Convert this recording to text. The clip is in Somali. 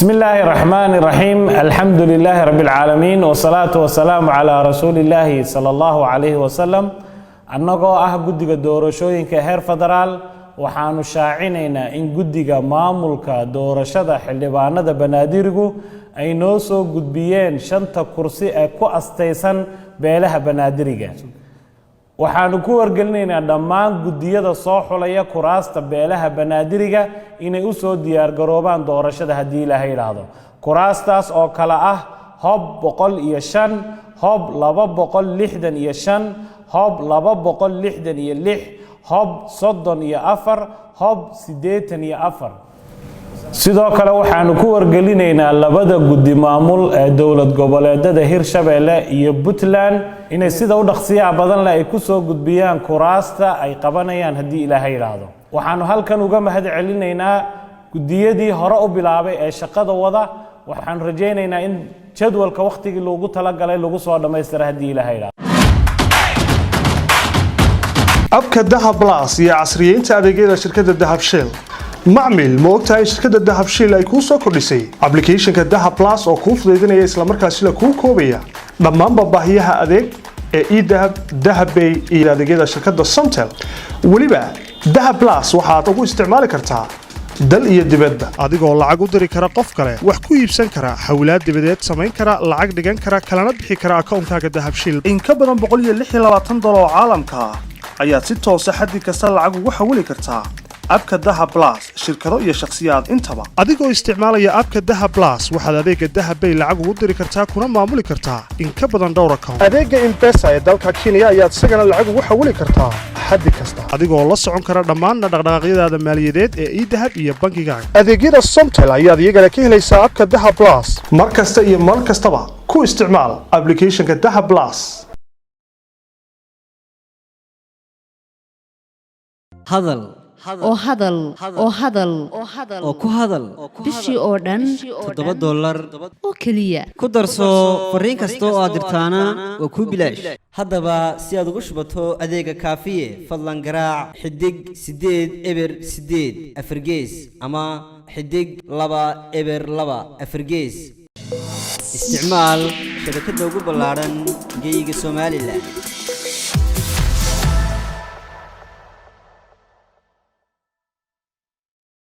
بسم الله الرحمن الرحيم، الحمد لله رب العالمين، والصلاة والسلام على رسول الله صلى الله عليه وسلم. Annagoo ah guddiga doorashooyinka heer federaal, waxaanu shaacinaynaa in guddiga maamulka doorashada xildhibaanada Banaadirigu ay noo soo gudbiyeen shanta kursi ee ku astaysan beelaha Banaadiriga. Waxaanu ku wargelinaynaa dhammaan guddiyada soo xulaya kuraasta beelaha Banaadiriga inay u soo diyaargaroobaan doorashada, haddii Ilaahay idhaahdo. Kuraastaas oo kale ah Hob 105, Hob 265, Hob 266, Hob 34, Hob 84. Sidoo kale waxaanu ku wargelinaynaa labada guddi maamul ee dowlad goboleedada Hirshabeelle iyo Puntland inay sida u dhaqsiyaha badan leh ay ku soo gudbiyaan kuraasta ay qabanayaan, haddii Ilaahay idhaahdo. Waxaanu halkan uga mahad celinaynaa guddiyadii hore u bilaabay ee shaqada wada. Waxaanu rajaynaynaa in jadwalka wakhtigii loogu talagalay lagu soo dhammaystira, haddii Ilaahay idhaahdo. Abka Dahab Plus iyo casriyeynta adeegyada shirkadda Dahab Shell. Macmil, ma ogtahay in shirkadda Dahab Shell ay kuu soo kordhisay applicationka Dahab Plus oo kuu fudaydinaya, islamarkaasina kuu koobaya dhammaanba baahiyaha adeeg ee eDahab, Dahabbay iyo adeegyada shirkadda Somtel? Weliba Dahab Plus waxaad ugu isticmaali kartaa dal iyo dibadba, adigoo lacag u diri kara qof kale, wax ku iibsan kara, xawlaad dibadeed samayn kara, lacag dhigan kara, kalana bixi kara akoonkaaga Dahabshiil. In ka badan $126 oo caalamka ah ayaad si toosa xaddi kasta lacag ugu xawili kartaa abka Dahab Plus, shirkado iyo shakhsiyaad intaba. Adigoo isticmaalaya abka Dahab Plus, waxaad adeega Dahab Bay lacag ugu diri kartaa kuna maamuli kartaa in ka badan dhowr account. Adeega M-Pesa ee dalka Kenya ayaad isagana lacag ugu xawili kartaa xaddi kasta, adigoo la socon kara dhammaan dhaqdhaqaaqyadaada maaliyadeed ee eDahab iyo bangigaaga. Adeegyada Somtel ayaad iyagana ka helaysaa abka Dahab Plus. Mar kasta iyo mar kastaba ku isticmaal applicationka Dahab Plus. Hadal oo hadal oo hadal oo ku hadal bishii oo dhan $7 oo keliya. Ku darso fariin kasta oo aad dirtaana waa kuu bilaash. Haddaba si aad ugu shubato adeega Kaafiye, fadlan garaac *808#4 ama *202#4. Isticmaal shabakadda ugu ballaadhan geyiga Somalilan.